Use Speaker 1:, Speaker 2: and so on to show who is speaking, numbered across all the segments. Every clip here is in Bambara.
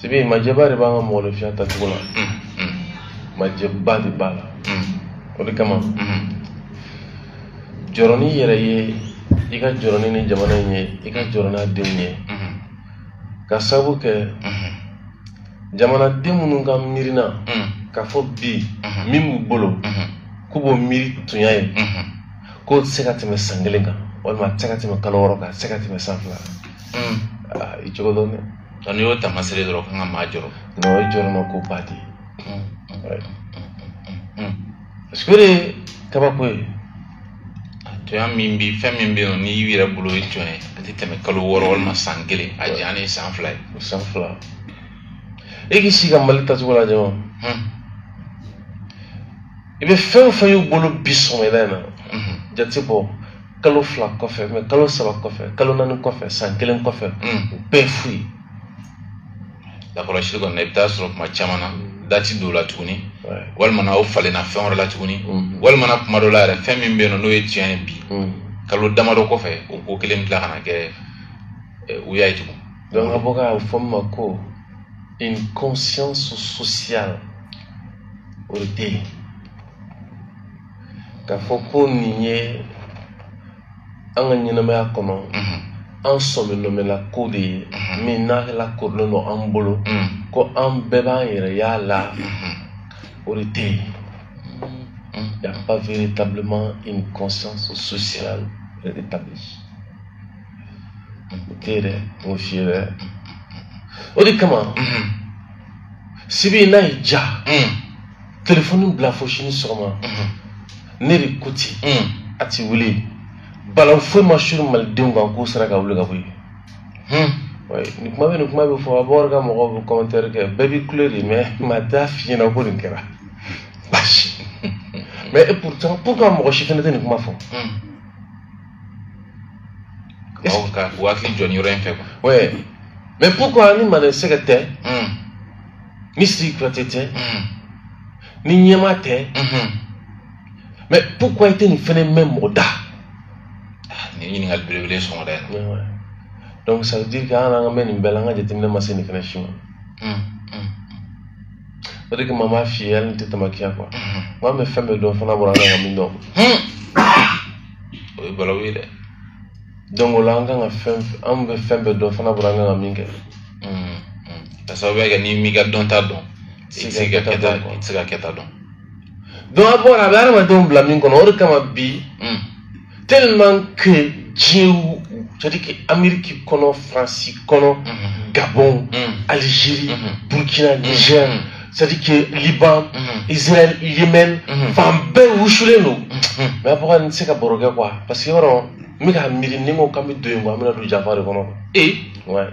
Speaker 1: Sibi, majɛba de b'an ka mɔgɔninfinya tacogo la. Majɛba de b'a la. O de kama jɔrɔ n'i yɛrɛ ye, i ka jɔrɔ ni jamana in ye, i ka jɔrɔ n'a denw ye, ka sababu kɛ jamanaden minnu ka miirina k'a fɔ bi min b'u bolo k'u b'o miiri tunya ye, k'o tɛ se ka tɛmɛ san kelen kan, walima a tɛ se ka tɛmɛ kalo 6 kan, a tɛ se ka tɛmɛ san 2 kan, i cogo dɔn dɛ.
Speaker 2: N'i y'o taamasere dɔrɔn kan ka maa jɔrɔ.
Speaker 1: Non, o ye jɔrɔnɔ ko ba de ye, parce que o de ye kabako ye.
Speaker 2: Toya min bi, fɛn min bɛ yen nɔ n'i yɛrɛ bolo ye jɔn ye, a tɛ tɛmɛ kalo 6 walima san 1, a janya ni san 2 ye.
Speaker 1: San 2, e k'i sigi ka Mali tacogo lajɛ wa, i bɛ fɛn o fɛn y'u bolo bi sɔgɔmada in na, jate bɔ kalo 2 kɔfɛ, mɛ kalo 3 kɔfɛ, kalo 4 kɔfɛ, san 1 kɔfɛ, o bɛɛ ye fu ye.
Speaker 2: Lakɔlɔsili kɔni na, i bɛ taa sɔrɔ kuma caman na dati dɔw la tuguni, walima n'aw falenna fɛn wɛrɛ la tuguni, walima na kuma dɔ la yɛrɛ, fɛn min bɛ yen nɔ n'o ye tiɲɛ ye bi, kalo damadɔ kɔfɛ, o ko kelen bɛ tila ka na kɛ u y'a ye tugun.
Speaker 1: Donc a bɔ k'a fɔ min ma ko une conscience sociale, o de tɛ yen. K'a fɔ ko nin ye an ka ɲɛnamaya kɔnɔ, an sɔminɔmɛla ko de ye min n'a lakorilen don an bolo, ko an bɛɛ b'an yɛrɛ y'a la, o de tɛ yen. Il n'y a pas véritablement une conscience sociale établie. O tɛ yen dɛ, n k'o f'i ye dɛ. O de kama Sibi, n'a y'i diya, telefɔni bila fo sini sɔgɔma, ne de ko ten, a ti wuli balawu foyi ma suri malidenw kan k'u sera ka wuli ka bɔ yen. Nin kuma bɛ, nin kuma bɛ fɔ, Abubakar ka mɔgɔw bɛ commentaire kɛ, bɛɛ b'i kule de, mais maa t'a f'i ɲɛna ko nin kɛra baasi. Mais et pourtant, pourquoi mɔgɔ si fɛnɛ tɛ nin kuma fɔ?
Speaker 2: Aw ka u hakili jɔ nin yɔrɔ in fɛ quoi.
Speaker 1: Ouais, mais pourquoi ni Manɛ Sɛgɛ tɛ, ni Sidiki Kuyate tɛ, ni ɲɛma tɛ, mais pourquoi i tɛ nin fɛnɛ mɛn mɔgɔ da?
Speaker 2: Nin ye ɲininkali belebele sɔgɔmada in na.
Speaker 1: Ouais. Donc ça veut dire que an ka mɛn nin bɛɛ la, an ka jateminɛ ma se nin fɛnɛ si ma. O de kama n b'a f'i ye, hali n tɛ tamakiya quoi, n ko an bɛ fɛn bɛɛ dɔn fana bɔra an kan ka min dɔn.
Speaker 2: O ye balawu ye dɛ.
Speaker 1: Donc o la, an kan ka fɛn, an bɛ fɛn bɛɛ dɔn fana bɔra an kan ka min kɛ.
Speaker 2: Ka sababuya kɛ n'i m'i ka dɔnta dɔn, i tɛ se ka kɛta, i tɛ se ka kɛta dɔn.
Speaker 1: Donc a bɔra, a bɛ hadamadenw bila min kɔnɔ, o de kama bi, tellement que diɲɛ, c'est à dire que Amérique kɔnɔ, Faransi kɔnɔ, Gabon, Algérie, Burkina, Niger, c'est à dire que Liban, Israël, Yémen, fan bɛɛ wusulen don. Mais a bɔra, n tɛ se ka baro kɛ quoi, parce que yɔrɔ n bɛ ka miiri, ni n ko k'an bɛ don yen quoi, an bɛna don janfa de kɔnɔ.
Speaker 2: Ee.
Speaker 1: Ouais.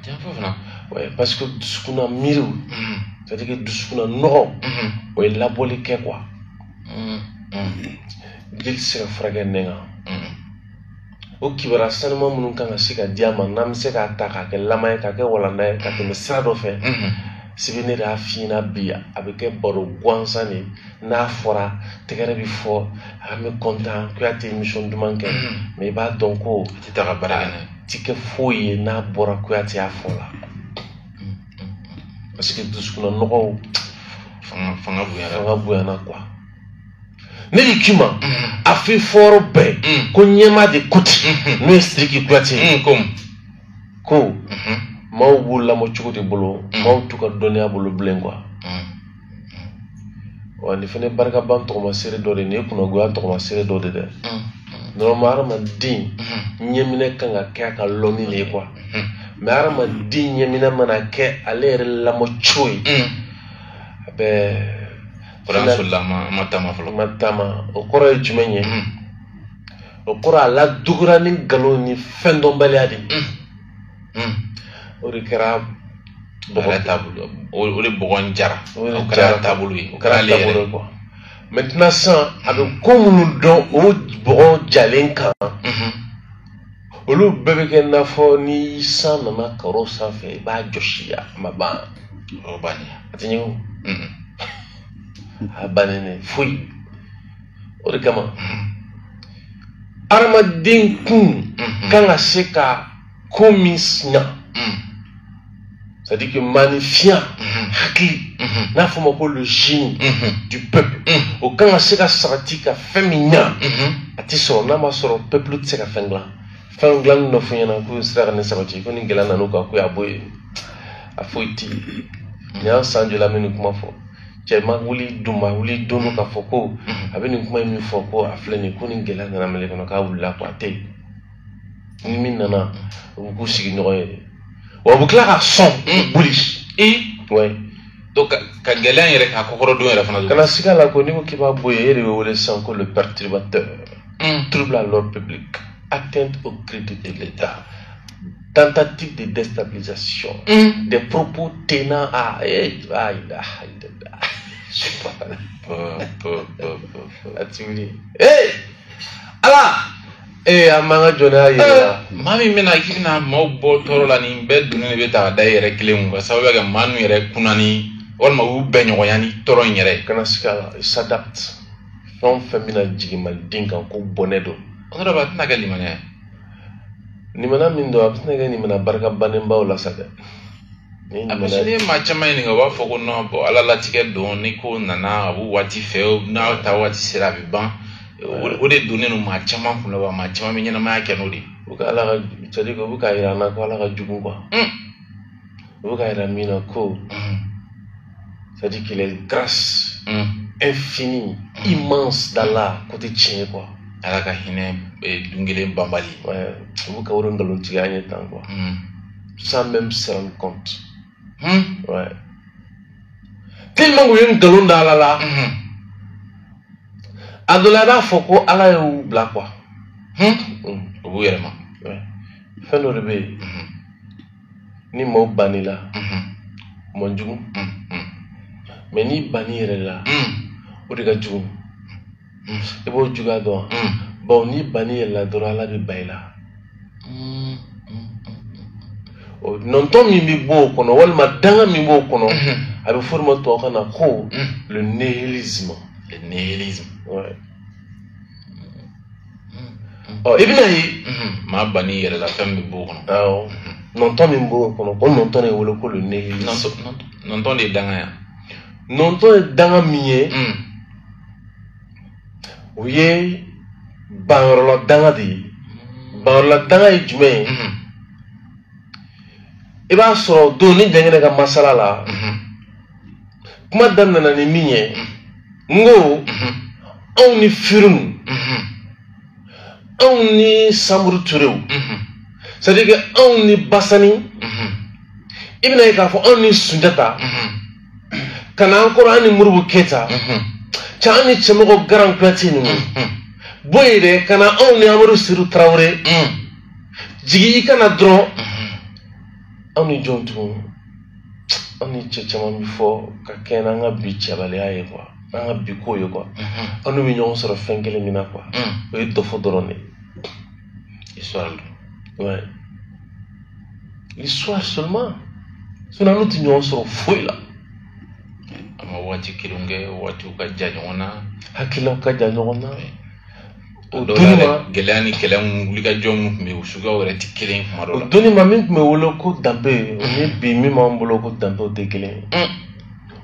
Speaker 2: Janfa fana.
Speaker 1: Ouais, parce que dusukunna miiriw, c'est à dire que dusukunna nɔgɔ, o ye labɔli kɛ quoi. Jeli tɛ se ka furakɛ nɛn kan. O kibaruya sanuman minnu kan ka se ka di a ma, n'an bɛ se k'a ta k'a kɛ lama ye, k'a kɛ walanda ye, ka tɛmɛ sira dɔ fɛ, Sibi, ne de y'a f'i ɲɛna bi, a bɛ kɛ baro gansan de ye. N'a fɔra tɛgɛrɛ bɛ fɔ, an bɛ content, Kuyate émission duman kɛ, mais i b'a dɔn ko
Speaker 2: A tɛ taa ka baara kɛ n'a ye.
Speaker 1: Ti kɛ foyi ye n'a bɔra Kuyate y'a fɔ la, parce que dusukunna nɔgɔw
Speaker 2: Fanga bonyana.
Speaker 1: Fanga bonyana quoi. Ne de k'i ma, a f'i fɔyɔrɔ bɛɛ ko ɲɛmaa de ko ten, n'o ye Sidiki Kuyate ye,
Speaker 2: Komi
Speaker 1: ko maaw b'u lamɔ cogo de bolo, maaw t'u ka dɔnniya bolo bilen quoi. Wa nin fɛnɛ barikaban tɔgɔmasere dɔ de, nin ye kunnagoya tɔgɔmasere dɔ de dɛ. Normalement, hadamaden ɲɛminɛ kan ka kɛ a ka lɔnni de ye quoi, mais hadamaden ɲɛminɛ mana kɛ ale yɛrɛ lamɔ cogo ye, a bɛ
Speaker 2: O de y'an solila, an ma taama fɔlɔ.
Speaker 1: Ma taama, o kɔrɔ ye jumɛn ye? O kɔrɔ, a ladugura ni nkalon ni fɛn dɔnbaliya de ye. O de kɛra
Speaker 2: bɔgɔ taabolo, o de bɔgɔ in jara.
Speaker 1: O de
Speaker 2: O kɛra
Speaker 1: jara.
Speaker 2: Taabolo ye.
Speaker 1: O kɛra
Speaker 2: ale yɛrɛ
Speaker 1: taabolo ye quoi. Maintenant sisan, a bɛ ko minnu dɔn o bɔgɔ jalen kan, olu bɛɛ bɛ kɛ i n'a fɔ ni san nana karo sanfɛ, i b'a jɔsi, a ma ban.
Speaker 2: O bannen.
Speaker 1: A tɛ ɲɛ o, a bannen de foyi. O de kama hadamaden kun kan ka se ka ko min ɲa, C'est-à-dire que maanifinya hakili n'a fɔ ma ko le génie du peuple o kan ka se ka sabati ka fɛn min ɲa a tɛ sɔrɔ n'a ma sɔrɔ peuple tɛ se ka fɛn dilan fɛn dilanni dɔ fɔ ɲɛna k'u sera ka nin sabati ko ni gɛlɛya nan'u kan ko a bɔ yen a foyi tɛ yen nin y'an san joli an bɛ nin kuma fɔ cɛ ma wuli dun ma wuli don dɔ k'a fɔ ko a bɛ nin kuma in min fɔ ko a filɛ nin ye ko nin gɛlɛya nana Mali kɔnɔ k'a wulila ko a tɛ yen ni min nana u bɛ k'u sigi ɲɔgɔn ye wa u bɛ tila ka sɔn boli. Ouais.
Speaker 2: Donc ka gɛlɛya in yɛrɛ k'a kɔkɔrɔ don yɛrɛ fana.
Speaker 1: Kana siga la ko n'i ko k'i b'a bɔ yen e de bɛ wele sisan ko le perturbateur. Trouble à l'ordre public, atteinte au crédit de l'État, tentative de déstabilisation, des propos tenant à ala an b'an ka jɔnya yira la.
Speaker 2: Maa min bɛna k'i bɛna maaw bɔ tɔɔrɔ la nin bɛɛ donnen de bɛ ta ka da i yɛrɛ kelen kun ka sababuya kɛ maa ninnu yɛrɛ kunna ni walima u y'u bɛɛ ɲɔgɔnya ni tɔɔrɔ in yɛrɛ ye.
Speaker 1: Kana siga la, il s'adapte. Fɛn o fɛn bɛna jigin maliden kan ko bɔnɛ don.
Speaker 2: O dɔrɔn a tɛna kɛ limaniya ye.
Speaker 1: Limaniya min don a bɛ tɛna kɛ limaniya barika bannenbaw la sa dɛ.
Speaker 2: A parce que n'i ye maa caman ɲininka u b'a fɔ ko non bon ala latigɛ don ni ko nana a b'u waati fɛ n'a ta waati sera a bɛ ban. O de donnen don maa caman kun la wa maa caman bɛ ɲɛnamaya kɛ n'o de ye.
Speaker 1: U ka ala ka c'est à dire que u bɛ k'a yira an na ko ala ka jugu quoi. U bɛ k'a yira min na ko c'est à dire qu'il est grâce infinie immense d'Allah côté tiɲɛ quoi.
Speaker 2: Ala ka hinɛ dun kelen banbali.
Speaker 1: Ouais, u bɛ ka o de nkalontigiya an ye tan quoi. Sans même se rendre compte. Ouais. Tellement u ye nkalon da ala la. A dɔ la i b'a fɔ ko ala y'u bila quoi.
Speaker 2: U b'u yɛrɛ ma.
Speaker 1: Fɛn dɔ de bɛ yen ni maaw bann'i la o man jugu mais n'i bann'i yɛrɛ la o de ka jugu i b'o juguya dɔn bawo n'i bann'i yɛrɛ la dɔrɔn ala bɛ ban i la. O nɔntɔn min bɛ bɔ o kɔnɔ walima danga min b'o kɔnɔ a bɛ fɔ o de ma tubabukan na ko le nihilisme.
Speaker 2: Le nihilisme.
Speaker 1: Ouais. Ɔ i bɛna ye.
Speaker 2: Maa banni yɛrɛ la fɛn min b'o kɔnɔ.
Speaker 1: Awɔ. Nɔntɔn min b'o kɔnɔ o nɔntɔn de wele ko le nihilisme.
Speaker 2: Nɔntɔn de ye danga ye.
Speaker 1: Nɔntɔn ye danga min ye. O ye banyɔrɔla danga de ye. Banyɔrɔla danga ye jumɛn ye? I b'a sɔrɔ don ni Jangɛnɛ ka masala la. Kuma daminɛna ni min ye. N ko anw ni Firimu anw ni Samuru Turew c'est à dire que anw ni Basani i bɛna ye k'a fɔ anw ni Sunjata ka na an kɔrɔ an ni Modibo Keyita cɛ an ni Cɛmɔgɔ Garan Kuyate ninnu bɔ yen dɛ ka na anw ni Amadu Sedu Tarawele jigin i ka na dɔrɔn anw ni jɔn tugun anw ni cɛ caman bɛ fɔ ka kɛɲɛ n'an ka bi cɛbaliya ye quoi. An ka bi ko ye quoi an n'u bɛ ɲɔgɔn sɔrɔ fɛn kelen min na quoi o ye dɔfɔ dɔrɔn de ye.
Speaker 2: Histoire don.
Speaker 1: Ouais, l'histoire seulement sinon an n'u tɛ ɲɔgɔn sɔrɔ foyi la.
Speaker 2: A ma waati kelen kɛ waatiw ka jan ɲɔgɔn na.
Speaker 1: Hakililaw ka jan ɲɔgɔn na.
Speaker 2: O donni ma gɛlɛya ni kɛlɛ mun wulikajɔ mun tun bɛ yen o suguyaw yɛrɛ tɛ kelen kuma dɔw la.
Speaker 1: O donni ma min tun bɛ wele ko danbe o ni bi min b'an bolo ko danbe o tɛ kelen ye.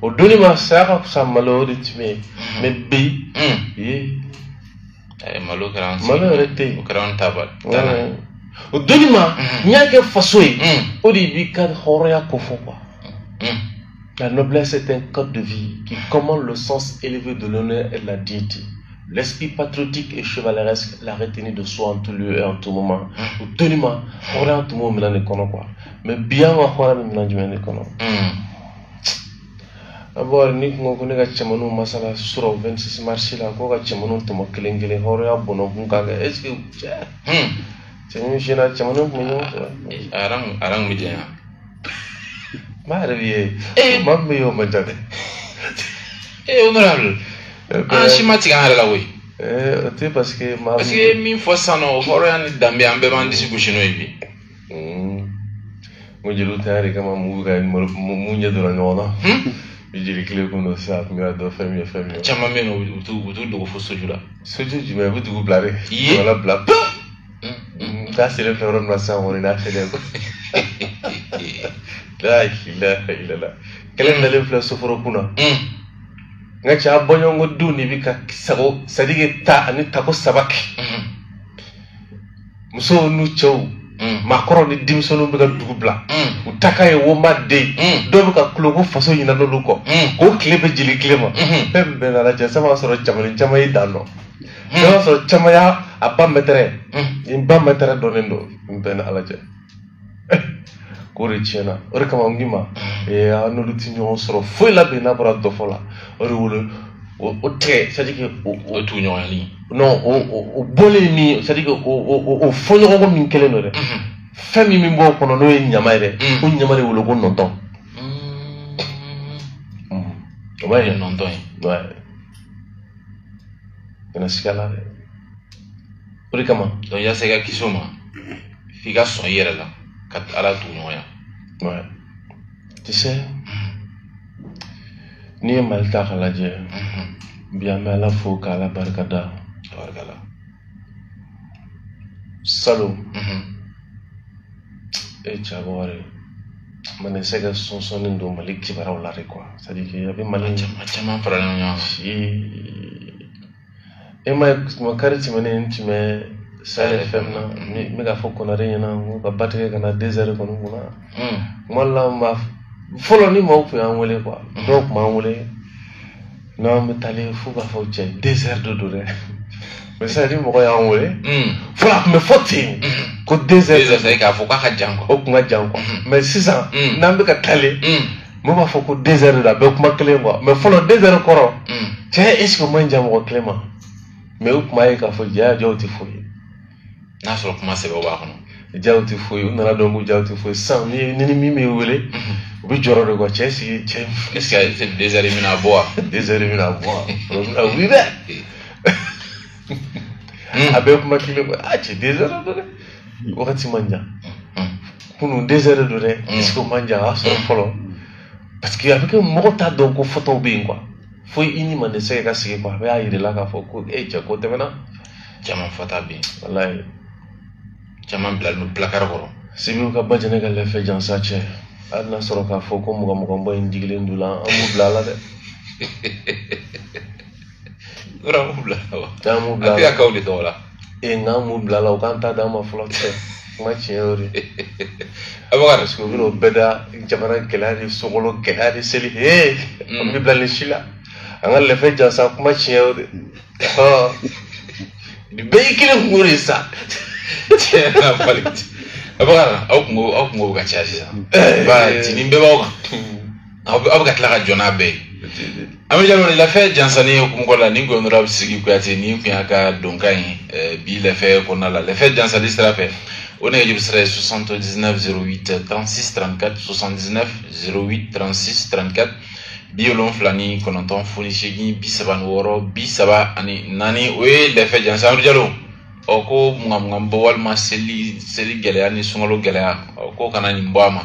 Speaker 1: O donni ma saya ka fisa malo o de tun bɛ yen mais bi ye
Speaker 2: malo kɛra an
Speaker 1: malo yɛrɛ tɛ yen
Speaker 2: o kɛra an ta ba tana
Speaker 1: o donni ma n'i y'a kɛ faso ye o de b'i ka hɔrɔnya ko fɔ quoi. La noblesse est un code de vie qui commande le sens élevé de l'honneur et de la dignité. L'esprit patriotique et chevaleresque, la retenue de soi en tout lieu et en tout moment. O donni ma hɔrɔnya tun b'o minɛn de kɔnɔ quoi mais bi an ka hɔrɔnya bɛ minɛn jumɛn de kɔnɔ? D'abord ni kun ko ko ne ka cɛmaninw masala sɔrɔ 26 mars la ko ka cɛmaninw tɔmɔ kelen kelen hɔrɔnya bɔnɔ kun kan kɛ est ce que cɛ min sina cɛmaninw kun bɛ ɲɔgɔn sɔrɔ.
Speaker 2: Arang bɛ janya.
Speaker 1: Maa yɛrɛ bɛ ye maa min bɛ yen o man ca dɛ.
Speaker 2: Honorable an si ma tigɛ an yɛrɛ la koyi.
Speaker 1: O tɛ parce que maa.
Speaker 2: Parce que min fɔ sisan nɔ hɔrɔnya ni danbe an bɛɛ b'an disi gosi n'o ye bi.
Speaker 1: N ko jeliw ta de kama mun bɛ ka mun ɲɛ donna ɲɔgɔn na. Jeli kile kun don sisan a tun bɛ ka dɔn fɛn min ye fɛn min ye.
Speaker 2: Caman bɛ yen nɔ u t'u dogo fo soju la.
Speaker 1: Soju jumɛn u bɛ dugu bila de. Wala bila pewu. K'a selen filɛ yɔrɔ min na sisan kɔni n'a selen. La ilaha illallah. Kɛlɛ nalen filɛ soforo kunna. N ka cɛ a bɔɲɔgɔnko denw de bɛ ka sago c'est-à-dire ta ani tako saba kɛ. Musow n'u cɛw. Maakɔrɔw ni denmisɛnninw bɛ ka dugu bila. U takan ye woma den. Dɔw bɛ ka kulo ko faso ɲinɛna olu kɔ. K'o tile bɛ jeli tile ma. Fɛn min bɛ n'Ala cɛ san b'a sɔrɔ jamana caman y'i dan nɔ. Fɛn b'a sɔrɔ caman y'a a ba mɛtɛrɛ. N ba mɛtɛrɛ dɔnnen don n bɛɛ ni Ala cɛ. K'o de tiɲɛna o de kama n k'i ma an n'olu ti ɲɔgɔn sɔrɔ foyi la bi n'a bɔra dɔfɔ la o de wolo o tigɛ c'est à dire que
Speaker 2: o tuguɲɔgɔnyali
Speaker 1: non o bɔlen min c'est à dire que o fɔɲɔgɔnkɔ min kɛlen don dɛ fɛn min b'o kɔnɔ n'o ye ɲama ye dɛ o ɲama de wolo ko nɔntɔn o b'a ye
Speaker 2: nɔntɔn ye
Speaker 1: ouais kana siga la dɛ o de kama
Speaker 2: donc yaasa i ka kisi o ma f'i ka sɔn i yɛrɛ la ka Ala tuguɲɔgɔnya.
Speaker 1: Ouais. Tu sais, n'i ye Mali ta k'a lajɛ bi an bɛ Ala fo k'Ala barika da.
Speaker 2: Tabarikala.
Speaker 1: Salon. E cɛ Bakari man se ka sɔnsɔnni don Mali kibaruyaw la de quoi. C'est à dire que a bɛ Mali
Speaker 2: caman faralen ɲɔgɔn kan.
Speaker 1: E ma ye kuma kari tɛmɛnen n tun bɛ Sahel FM na n bɛ k'a fɔ Konare ɲɛna n ko ka ba tigɛ ka na 2 heures kɔni kunna. Kuma dɔ la n b'a fɔlɔ ni maaw tun y'an wele quoi dɔw tun b'an wele n'an bɛ taalen f'u k'a fɔ cɛ 2 heures de don dɛ mais sisan ni mɔgɔ y'an wele fɔlɔ a tun bɛ fɔ ten ko 2 heures
Speaker 2: c'est k'a fɔ k'a ka jan quoi
Speaker 1: o tun ka jan quoi mais sisan n'an bɛ ka taalen mɔgɔ b'a fɔ ko 2 heures de don a bɛɛ kuma kelen quoi mais fɔlɔ 2 heures kɔrɔ cɛ est ce que o man jan mɔgɔ kelen ma mais u tun b'a ye k'a fɔ ja jaw tɛ foyi ye
Speaker 2: n'a sɔrɔ kuma sɛbɛw b'a kɔnɔ
Speaker 1: jaw tɛ foyi u nana dɔn ko jaw tɛ foyi sisan ni min bɛ wele u bɛ jɔrɔ de quoi cɛ sigi cɛ
Speaker 2: est ce que c'est 2 heures bɛna bɔ wa
Speaker 1: 2 heures bɛna bɔ wa o bɛna wuli dɛ a bɛɛ kuma kelen quoi a cɛ 2 heures don dɛ wagati man jan kunun 2 heures don dɛ est ce que o man jan o y'a sɔrɔ fɔlɔ parce que a bɛ kɛ mɔgɔ t'a dɔn ko fɔtaw bɛ yen quoi fo i ni man se ka sigi quoi a bɛ y'a yir'i la k'a fɔ ko e cɛ ko tɛmɛna
Speaker 2: caman fɔta bɛ yen
Speaker 1: walayi
Speaker 2: caman bilalen don placard kɔrɔ
Speaker 1: Sibiw ka ba jɛnɛ ka lɛfɛ jansa cɛ hali n'a sɔrɔ k'a fɔ ko mugan mugan bɔ in jigilen don la an b'u bila a la dɛ
Speaker 2: yɔrɔ an b'u bila a la wa
Speaker 1: an b'u bila
Speaker 2: a tɛ ka k'aw de tɔgɔ la
Speaker 1: e nka an b'u bila a la u k'an ta d'an ma fɔlɔ cɛ kuma tiɲɛ y'o de
Speaker 2: Abubakar
Speaker 1: parce que u bɛna o bɛɛ da jamana gɛlɛya de sokolo gɛlɛya de seli hee an bɛ bila nin si la an ka lɛfɛ jansa kuma tiɲɛ y'o de nin bɛɛ y'i kelen kungo de sa
Speaker 2: tiɲɛ na fali Abubakar aw kungo bɛ ka caya sisan ba tinin bɛɛ b'aw kan aw bɛ ka tila ka jɔ n'a bɛɛ ye an bɛ jalo lɛfɛ jansani hukumu kɔnɔna la nin gɔnɔra Sidiki Kuyate nin kun y'a ka donkan ye bi lɛfɛ kɔnɔna la lɛfɛ jansali sira fɛ o nɛgɛjuru sira ye 79 08 36 34 79 08 36 34 79 08 36 34 o ye lɛfɛ jansa. Amadu Jalo ɔ ko mugan mugan bɔ walima seli gɛlɛya ni sunkalo gɛlɛya ɔ ko kana nin bɔ a ma.